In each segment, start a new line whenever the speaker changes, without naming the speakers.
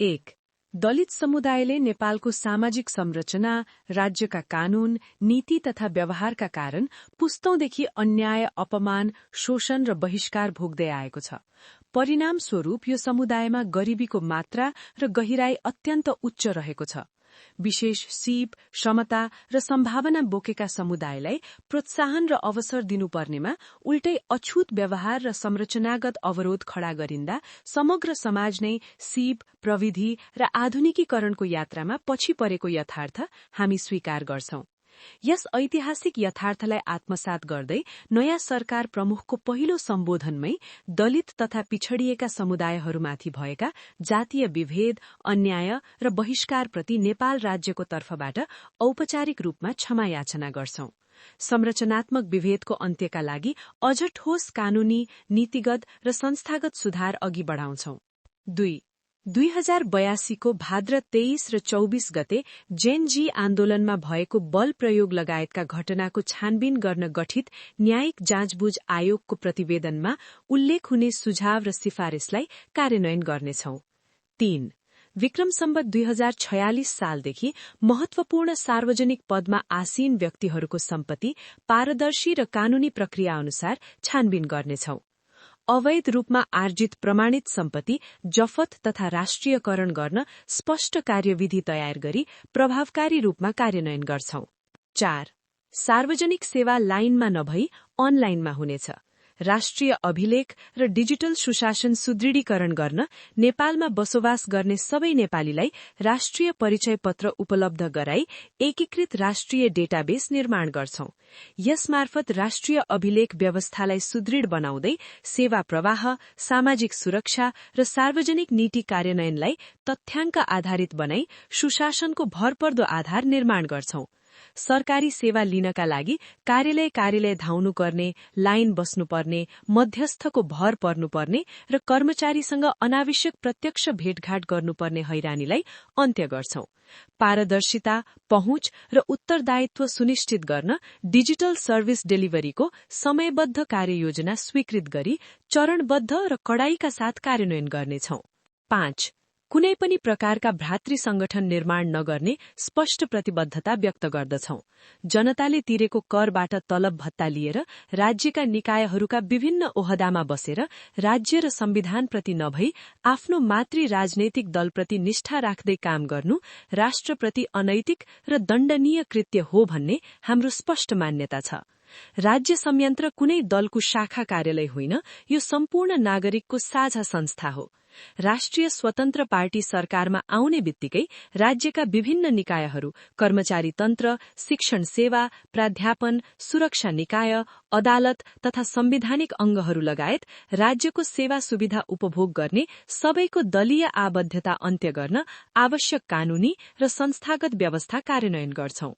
1. दलित समुदायले नेपालको सामाजिक संरचना, राज्यका कानून, नीति तथा व्यवहारका कारण पुस्तौंदेखि अन्याय, अपमान, शोषण र बहिष्कार भोग्दै आएको छ। परिणामस्वरूप यो समुदायमा गरिबीको मात्रा र गहिराई अत्यन्त उच्च रहेको छ। विशेष सीप, क्षमता र सम्भावना बोकेका समुदायलाई प्रोत्साहन र अवसर दिनुपर्नेमा उल्टै अछूत व्यवहार र संरचनागत अवरोध खडा गरिन्दा समग्र समाज नै सीप, प्रविधि र आधुनिकीकरणको यात्रामा पछि परेको यथार्थ हामी स्वीकार गर्छौं। यस ऐतिहासिक यथार्थलाई आत्मसात गर्दै नयाँ सरकार प्रमुखको पहिलो सम्बोधनमै दलित तथा पिछडिएका समुदायहरूमाथि भएका जातीय विभेद, अन्याय र बहिष्कारप्रति नेपाल राज्यको तर्फबाट औपचारिक रूपमा क्षमा याचना गर्छौं। संरचनात्मक विभेदको अन्त्यका लागि अझ ठोस कानूनी, नीतिगत र संस्थागत सुधार अघि बढाउँछौं। 2. 2082 को भाद्र 23 र 24 गते जेन-जी आन्दोलनमा भएको बल प्रयोग लगायतका घटनाको छानबिन गर्न गठित न्यायिक जाँचबुझ आयोगको प्रतिवेदनमा उल्लेख हुने सुझाव र सिफारिसलाई कार्यान्वयन गर्नेछौं। 3. विक्रम सम्वत 2046 सालदेखि महत्वपूर्ण सार्वजनिक पदमा आसीन व्यक्तिहरूको सम्पत्ति पारदर्शी र कानूनी प्रक्रिया अनुसार छानबिन गर्नेछौं। अवैध रूपमा आर्जित प्रमाणित सम्पत्ति जफत तथा राष्ट्रियकरण गर्न स्पष्ट कार्यविधि तयार गरी प्रभावकारी रूपमा कार्यान्वयन गर्छौं। 4. सार्वजनिक सेवा लाइनमा नभई अनलाइनमा हुनेछ। राष्ट्रिय अभिलेख र डिजिटल सुशासन सुदृढीकरण गर्न नेपालमा बसोबास गर्ने सबै नेपालीलाई राष्ट्रिय परिचय पत्र उपलब्ध गराई एकीकृत राष्ट्रिय डेटाबेस निर्माण गर्छौं। यसमार्फत राष्ट्रिय अभिलेख व्यवस्थालाई सुदृढ बनाउँदै सेवा प्रवाह, सामाजिक सुरक्षा र सार्वजनिक नीति कार्यान्वयनलाई तथ्याङ्क आधारित बनाई सुशासनको भरपर्दो आधार निर्माण गर्छौं। सरकारी सेवा लिनका लागि कार्यालय धाउनुपर्ने, लाइन बस्नुपर्ने, मध्यस्थको भर पर्नुपर्ने र कर्मचारीसँग अनावश्यक प्रत्यक्ष भेटघाट गर्नुपर्ने हैरानीलाई अन्त्य गर्छौं। पारदर्शिता, पहुँच र उत्तरदायित्व सुनिश्चित गर्न डिजिटल सर्भिस डेलिभरीको समयबद्ध कार्ययोजना स्वीकृत गरी चरणबद्ध र कडाईका साथ कार्यान्वयन गर्नेछौं। 5. कुनै पनि प्रकारका भ्रातृ संगठन निर्माण नगर्ने स्पष्ट प्रतिबद्धता व्यक्त गर्दछौं। जनताले तिरेको करबाट तलब भत्ता लिएर राज्यका निकायहरूका विभिन्न ओहदामा बसेर राज्य र संविधानप्रति नभई आफ्नो मातृ राजनैतिक दलप्रति निष्ठा राख्दै काम गर्नु राष्ट्रप्रति अनैतिक र दण्डनीय कृत्य हो भन्ने हाम्रो स्पष्ट मान्यता छ। राज्य संयन्त्र कुनै दलको शाखा कार्यालय होइन, यो सम्पूर्ण नागरिकको साझा संस्था हो। राष्ट्रिय स्वतन्त्र पार्टी सरकारमा आउने बित्तिकै राज्यका विभिन्न निकायहरू, कर्मचारी तन्त्र, शिक्षण सेवा, प्राध्यापन, सुरक्षा निकाय, अदालत तथा संवैधानिक अंगहरू लगायत राज्यको सेवा सुविधा उपभोग गर्ने सबैको दलीय आबद्धता अन्त्य गर्न आवश्यक कानूनी र संस्थागत व्यवस्था कार्यान्वयन गर्छौं।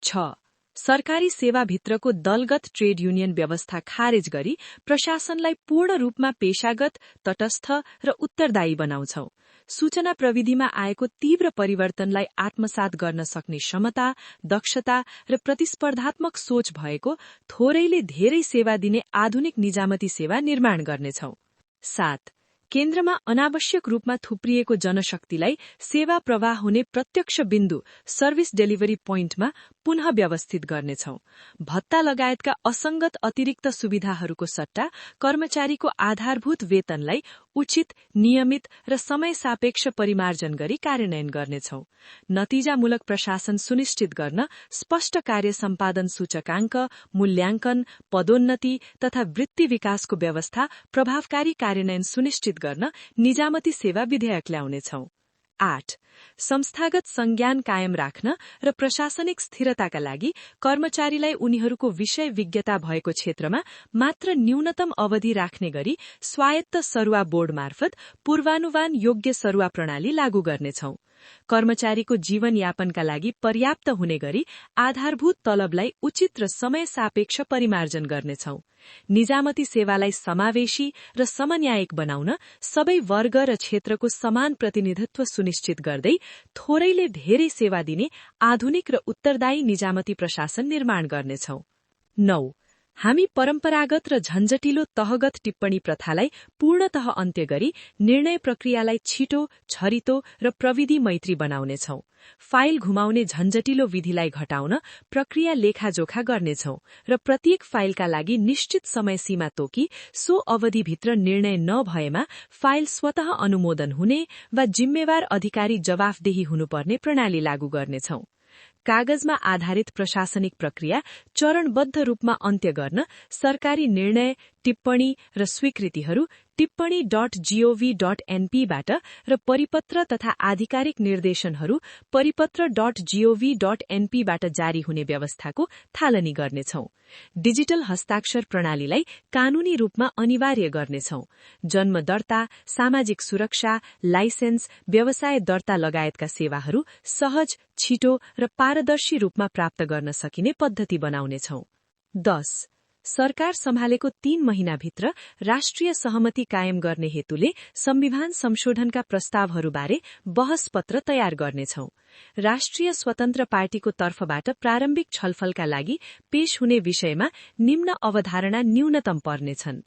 6. सरकारी सेवाभित्रको दलगत ट्रेड युनियन व्यवस्था खारेज गरी प्रशासनलाई पूर्ण रूपमा पेशागत, तटस्थ र उत्तरदायी बनाउँछौं। सूचना प्रविधिमा आएको तीव्र परिवर्तनलाई आत्मसात गर्न सक्ने क्षमता, दक्षता र प्रतिस्पर्धात्मक सोच भएको थोरैले धेरै सेवा दिने आधुनिक निजामती सेवा निर्माण गर्नेछौं। 7. केन्द्रमा अनावश्यक रूपमा थुप्रिएको जनशक्तिलाई सेवा प्रवाह हुने प्रत्यक्ष बिन्दु सर्भिस डेलिभरी पोइन्टमा पुनः व्यवस्थित गर्नेछौं। भत्ता लगायतका असंगत अतिरिक्त सुविधाहरूको सट्टा कर्मचारीको आधारभूत वेतनलाई उचित, नियमित र समय सापेक्ष परिमार्जन गरी कार्यान्वयन गर्नेछौं। नतिजामूलक प्रशासन सुनिश्चित गर्न स्पष्ट कार्य सम्पादन सूचकाङ्क, मूल्याङ्कन, पदोन्नति तथा वृत्ति विकासको व्यवस्था प्रभावकारी कार्यान्वयन सुनिश्चित गर्न निजामती सेवा विधेयक ल्याउनेछौं। 8. संस्थागत संज्ञान कायम राख्न र प्रशासनिक स्थिरताका लागि कर्मचारीलाई उनीहरूको विषय विज्ञता भएको क्षेत्रमा मात्र न्यूनतम अवधि राख्ने गरी स्वायत्त सरुवा बोर्ड मार्फत पूर्वानुमान योग्य सरुवा प्रणाली लागू गर्नेछौं। कर्मचारीको जीवनयापनका लागि पर्याप्त हुने गरी आधारभूत तलबलाई उचित र समय सापेक्ष परिमार्जन गर्नेछौं। निजामती सेवालाई समावेशी र समन्यायिक बनाउन सबै वर्ग र क्षेत्रको समान प्रतिनिधित्व सुनिश्चित गर्दै थोरैले धेरै सेवा दिने आधुनिक र उत्तरदायी निजामती प्रशासन निर्माण गर्नेछौं। 9. हामी परम्परागत र झन्झटिलो तहगत टिप्पणी प्रथालाई पूर्णतः अन्त्य गरी निर्णय प्रक्रियालाई छिटो, छरितो र प्रविधि मैत्री बनाउनेछौं। फाइल घुमाउने झन्झटिलो विधिलाई घटाउन प्रक्रिया लेखाजोखा गर्नेछौं र प्रत्येक फाइलका लागि निश्चित समय सीमा तोकी सो अवधिभित्र निर्णय नभएमा फाइल स्वतः अनुमोदन हुने वा जिम्मेवार अधिकारी जवाफदेही हुनुपर्ने प्रणाली लागू गर्नेछौं। कागजमा आधारित प्रशासनिक प्रक्रिया चरणबद्ध रूपमा अन्त्य गर्न सरकारी निर्णय, टिप्पणी र स्वीकृतिहरू टिप्पणी.gov.np बाट र परिपत्र तथा आधिकारिक निर्देशनहरू परिपत्र.gov.np बाट जारी हुने व्यवस्थाको थालनी गर्नेछौं। डिजिटल हस्ताक्षर प्रणालीलाई कानूनी रूपमा अनिवार्य गर्नेछौं। जन्म दर्ता, सामाजिक सुरक्षा, लाइसेन्स, व्यवसाय दर्ता लगायतका सेवाहरू सहज, छिटो र पारदर्शी रूपमा प्राप्त गर्न सकिने पद्धति बनाउनेछौं। 10. सरकार सम्हालेको 3 महिनाभित्र राष्ट्रिय सहमति कायम गर्ने हेतुले संविधान संशोधनका प्रस्तावहरूबारे बहस पत्र तयार गर्नेछौं। राष्ट्रिय स्वतन्त्र पार्टीको तर्फबाट प्रारम्भिक छलफलका लागि पेश हुने विषयमा निम्न अवधारणा न्यूनतम पर्नेछन्: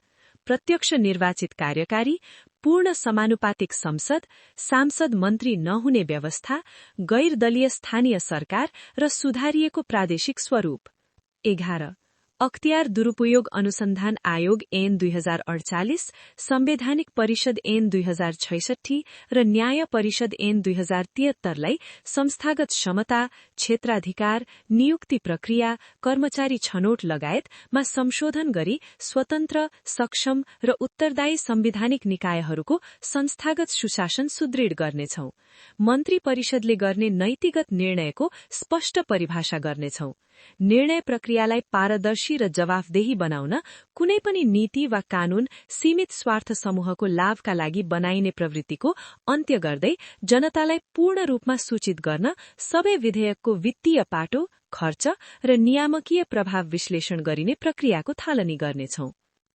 प्रत्यक्ष निर्वाचित कार्यकारी, पूर्ण समानुपातिक संसद, सांसद मन्त्री नहुने व्यवस्था, गैर दलीय स्थानीय सरकार र सुधारिएको प्रादेशिक स्वरूप। 11. अख्तियार दुरूपयोग अनुसन्धान आयोग ऐन 2048, संवैधानिक परिषद ऐन 2066 र न्याय परिषद ऐन 2073 लाई संस्थागत क्षमता, क्षेत्राधिकार, नियुक्ति प्रक्रिया, कर्मचारी छनौट लगायतमा संशोधन गरी स्वतन्त्र, सक्षम र उत्तरदायी संवैधानिक निकायहरूको संस्थागत सुशासन सुदृढ गर्नेछौं। मन्त्री परिषदले गर्ने नैतिगत निर्णयको स्पष्ट परिभाषा गर्नेछौं। निर्णय प्रक्रियालाई पारदर्शी र जवाफदेही बनाउन कुनै पनि नीति वा कानून सीमित स्वार्थ समूहको लाभका लागि बनाइने प्रवृत्तिको अन्त्य गर्दै जनतालाई पूर्ण रूपमा सूचित गर्न सबै विधेयकको वित्तीय पाटो, खर्च र नियामकीय प्रभाव विश्लेषण गरिने प्रक्रियाको थालनी गर्नेछौं।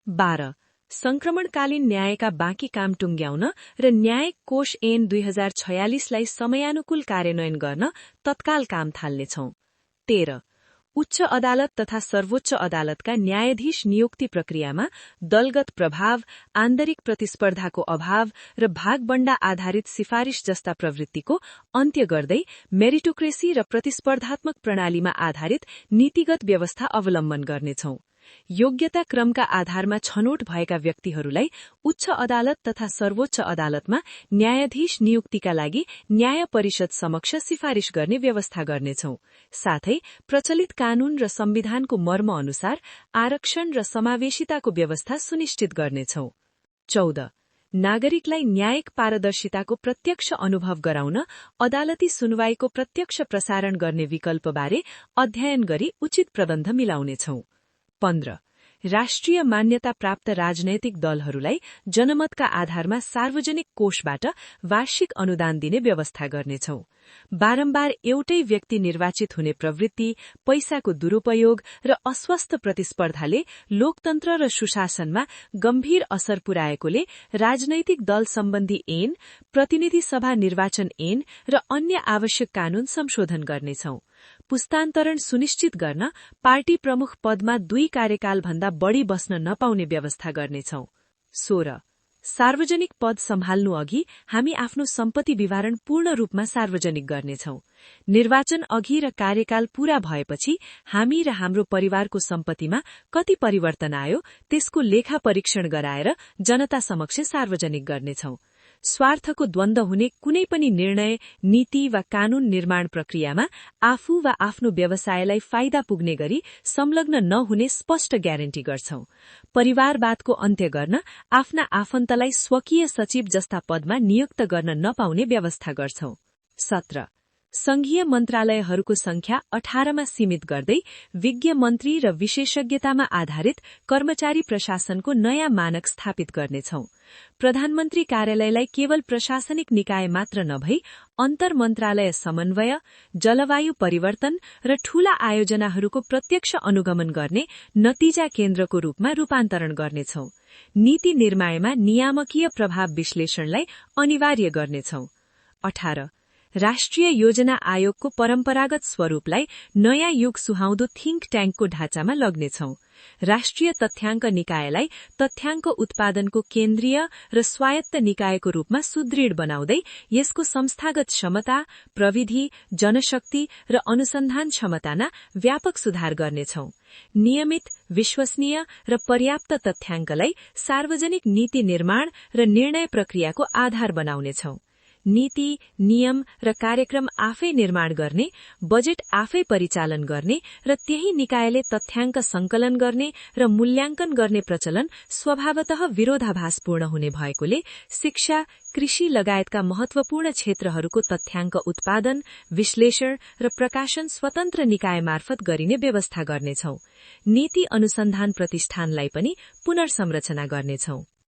12. संक्रमणकालीन न्यायका बाँकी काम टुंग्याउन र न्यायिक कोष ऐन 2046 लाई समयानुकूल कार्यान्वयन गर्न तत्काल काम थाल्नेछौं। 13. उच्च अदालत तथा सर्वोच्च अदालतका न्यायाधीश नियुक्ति प्रक्रियामा दलगत प्रभाव, आन्तरिक प्रतिस्पर्धाको अभाव र भागबण्डा आधारित सिफारिश जस्ता प्रवृत्तिको अन्त्य गर्दै मेरिटोक्रेसी र प्रतिस्पर्धात्मक प्रणालीमा आधारित नीतिगत व्यवस्था अवलम्बन गर्नेछौं। योग्यता क्रमका आधारमा छनौट भएका व्यक्तिहरूलाई उच्च अदालत तथा सर्वोच्च अदालतमा न्यायाधीश नियुक्तिका लागि न्याय परिषद समक्ष सिफारिश गर्ने व्यवस्था गर्नेछौं। साथै प्रचलित कानून र संविधानको मर्म अनुसार आरक्षण र समावेशिताको व्यवस्था सुनिश्चित गर्नेछौं। 14. नागरिकलाई न्यायिक पारदर्शिताको प्रत्यक्ष अनुभव गराउन अदालती सुनवाईको प्रत्यक्ष प्रसारण गर्ने विकल्पबारे अध्ययन गरी उचित प्रबन्ध मिलाउनेछौं। 15. राष्ट्रिय मान्यता प्राप्त राजनैतिक दलहरूलाई जनमतका आधारमा सार्वजनिक कोषबाट वार्षिक अनुदान दिने व्यवस्था गर्नेछौं। बारम्बार एउटै व्यक्ति निर्वाचित हुने प्रवृत्ति, पैसाको दुरूपयोग र अस्वस्थ प्रतिस्पर्धाले लोकतन्त्र र सुशासनमा गम्भीर असर पुर्याएकोले राजनैतिक दल सम्बन्धी ऐन, प्रतिनिधि सभा निर्वाचन ऐन र अन्य आवश्यक कानून संशोधन गर्नेछौं। पुस्तान्तरण सुनिश्चित गर्न पार्टी प्रमुख पदमा 2 कार्यकालभन्दा बढ़ी बस्न नपाउने व्यवस्था गर्नेछौं। 16. सार्वजनिक पद सम्हाल्नु अघि हामी आफ्नो सम्पत्ति विवरण पूर्ण रूपमा सार्वजनिक गर्नेछौं। निर्वाचन अघि र कार्यकाल पूरा भएपछि हामी र हाम्रो परिवारको सम्पत्तिमा कति परिवर्तन आयो त्यसको लेखा परीक्षण गराएर जनता समक्ष सार्वजनिक गर्नेछौं। स्वार्थको द्वन्द्व हुने कुनै पनि निर्णय, नीति वा कानून निर्माण प्रक्रियामा आफू वा आफ्नो व्यवसायलाई फाइदा पुग्ने गरी संलग्न नहुने स्पष्ट ग्यारेन्टी गर्छौं। परिवारवादको अन्त्य गर्न आफ्ना आफन्तलाई स्वकीय सचिव जस्ता पदमा नियुक्त गर्न नपाउने व्यवस्था गर्छौं। 17. संघीय मन्त्रालयहरूको संख्या 18 मा सीमित गर्दै विज्ञ मन्त्री र विशेषज्ञतामा आधारित कर्मचारी प्रशासनको नयाँ मानक स्थापित गर्नेछौं। प्रधानमन्त्री कार्यालयलाई केवल प्रशासनिक निकाय मात्र नभई अन्तर मन्त्रालय समन्वय, जलवायु परिवर्तन र ठूला आयोजनाहरूको प्रत्यक्ष अनुगमन गर्ने नतिजा केन्द्रको रूपमा रूपान्तरण गर्नेछौं। नीति निर्माणमा नियामकीय प्रभाव विश्लेषणलाई अनिवार्य गर्नेछौं। 18. राष्ट्रिय योजना आयोगको परम्परागत स्वरूपलाई नयाँ युग सुहाउँदो थिंक ट्याङ्कको ढाँचामा लग्नेछौं। राष्ट्रिय तथ्याङ्क निकायलाई तथ्याङ्क उत्पादनको केन्द्रीय र स्वायत्त निकायको रूपमा सुदृढ बनाउँदै यसको संस्थागत क्षमता, प्रविधि, जनशक्ति र अनुसन्धान क्षमतामा व्यापक सुधार गर्नेछौं। नियमित, विश्वसनीय र पर्याप्त तथ्याङ्कलाई सार्वजनिक नीति निर्माण र निर्णय प्रक्रियाको आधार बनाउनेछौं। नीति, नियम र कार्यक्रम आफै निर्माण गर्ने, बजेट आफै परिचालन गर्ने र त्यही निकायले तथ्याङ्क संकलन गर्ने र मूल्याङ्कन गर्ने प्रचलन स्वभावतः विरोधाभासपूर्ण हुने भएकोले शिक्षा, कृषि लगायतका महत्वपूर्ण क्षेत्रहरूको तथ्याङ्क उत्पादन, विश्लेषण र प्रकाशन स्वतन्त्र निकाय मार्फत गरिने व्यवस्था गर्नेछौं। नीति अनुसन्धान प्रतिष्ठानलाई पनि पुनर्संरचना गर्नेछौं।